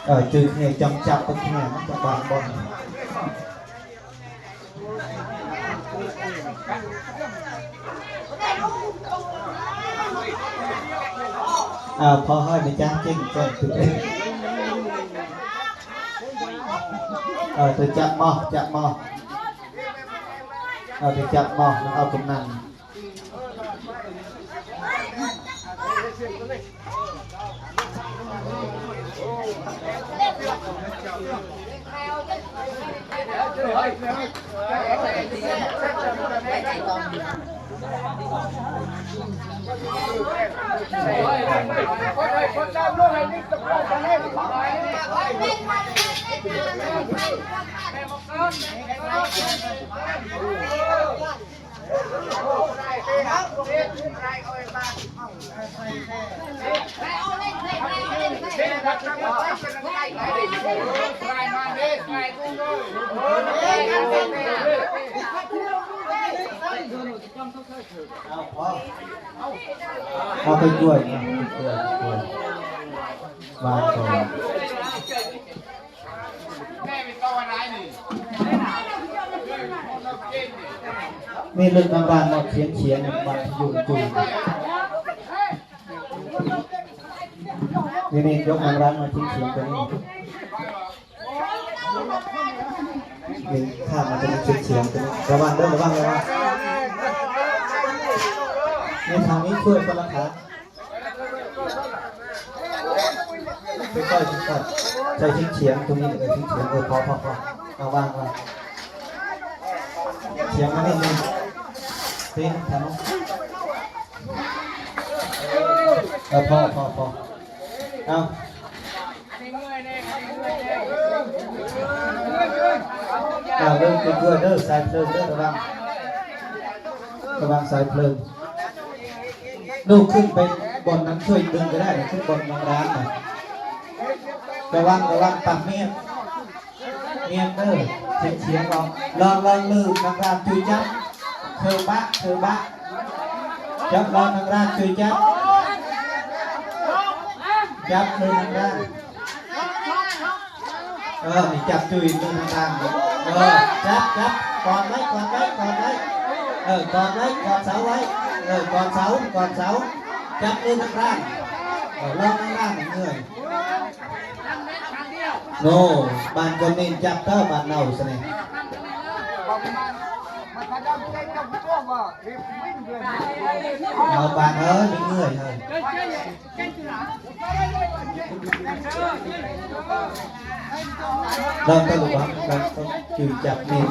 ເອີ ຈື່ແຂນ ຈ້ອງຈັບເບິ່ງແຂນມັນຈະບາງບໍ່. ເອີ ພໍໃຫ້ແມ່ຈ້າງເກັ່ງກ່ອນ. ເອີ ຕົວຈັບໝໍ້ ຈັບໝໍ້ ເອີ ຕົວຈັບໝໍ້ ແລ້ວເອົາຕົງນັ້ນ. ເອົາ ພໍ ເອົາໄປກ້ວຍນະ ໄປກ້ວຍ ກ້ວຍ ວາງກ່ອນ. ນີ້ລຶກນາງລານມາຂຽນຂຽນ ວັນທີ່ຢູ່ກຸຍ ນີ້ ນີ້ຍົກນາງລານມາຂຽນຂຽນຕົວນີ້ ນີ້ຂ້າມມາຕົວນີ້ຂຽນຂຽນຕົວນີ້ ລະວັງເດີ ລະວັງ ລະວັງ ນີ້ທາງນີ້ຊ່ວຍຄົນລະຂາ. ຄ່ອຍໆ ຄ່ອຍໆ ໃສ່ຂຽງໆ ຕົງນີ້ ເອີ ຂຽງໆ ເອີ ພໍໆ ເອົາວາງ ວາງ ຂຽງມານິດໜຶ່ງ ຕີນທາງ ເອີ ພໍໆ ພໍ ເອົາ ເອົາ ເດີ ເດີ ເດີ ສາຍເພີງເດີ ລະວັງ ລະວັງສາຍເພີງ. ລູກຂຶ້ນໄປບ່ອນນັ້ນ ຊ່ວຍດຶງກໍໄດ້ ຂຶ້ນບ່ອນນາງລານນະ ລະວັງ ລະວັງປາກມຽນ ມຽນເດີ ຂຽງໆ ອອກ ລອງ ລອງ ນາງລານ ຈຸ້ຍຈັບ ເຄີບະ ເຄີບະ ຈັບ ລອງ ນາງລານ ຈຸ້ຍຈັບ ຈັບ ເລີຍ ນາງລານ. ເອີ ນີ້ຈັບຈຸ້ຍມືທາງກາງ ເອີ ຈັບ ຈັບ ກອດໄວ້ ກອດໄວ້ ກອດໄວ້ ເອີ ກອດໄວ້ ກອດເສົາໄວ້ ເອີ ກອດເສົາ ກອດເສົາ ຈັບມືທາງກາງ ເອີ ລອງທາງກາງເມື່ອຍ ໂນ ບ້ານກໍເນັ້ນຈັບເດີ ບ້ານເຮົາຊະນີ້ ເອົາ ບ້ານເອີຍ ເມື່ອຍເອີຍ. ເລີ່ມຕົ້ນ ລະວັງ ລະວັງ ຈື່ຈັບນີ້